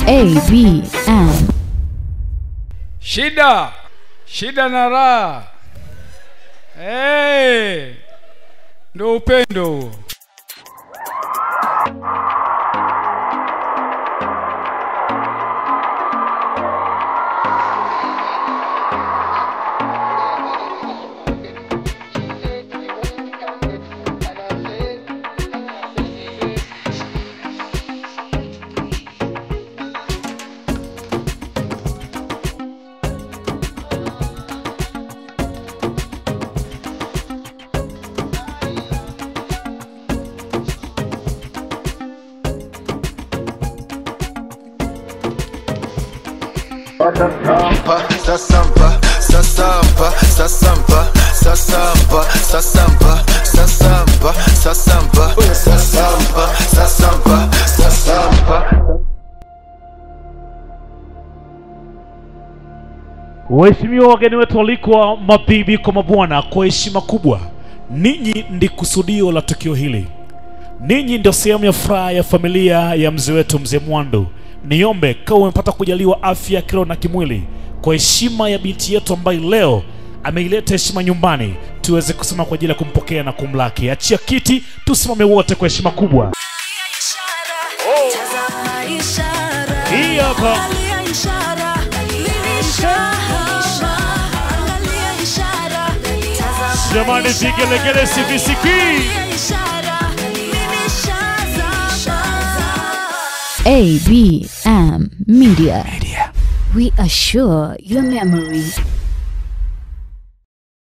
A B M. Shida, shida na raha. Hey, ndo upendo huo. Sasampa, sasampa, sasampa, sasampa, sasampa, sasampa, sasampa, sasampa, sasampa, sasampa. Waheshimiwa wageni wetu walikuwa, mabibi kwa mabwana, kwa heshima kubwa, ninyi ndi kusudio la tukio hili. Ninyi ndio sehemu ya furaha ya familia ya mzee wetu mzee Mwandu. Niombe kama umepata kujaliwa afya kiroho na kimwili, kwa heshima ya binti yetu ambaye leo ameileta heshima nyumbani, tuweze kusema kwa ajili ya kumpokea na kumlaki. Achia kiti, tusimame wote kwa heshima kubwa. Hii hapa. Jamani, vigelegele sivisikii. ABM Media. We assure your memory.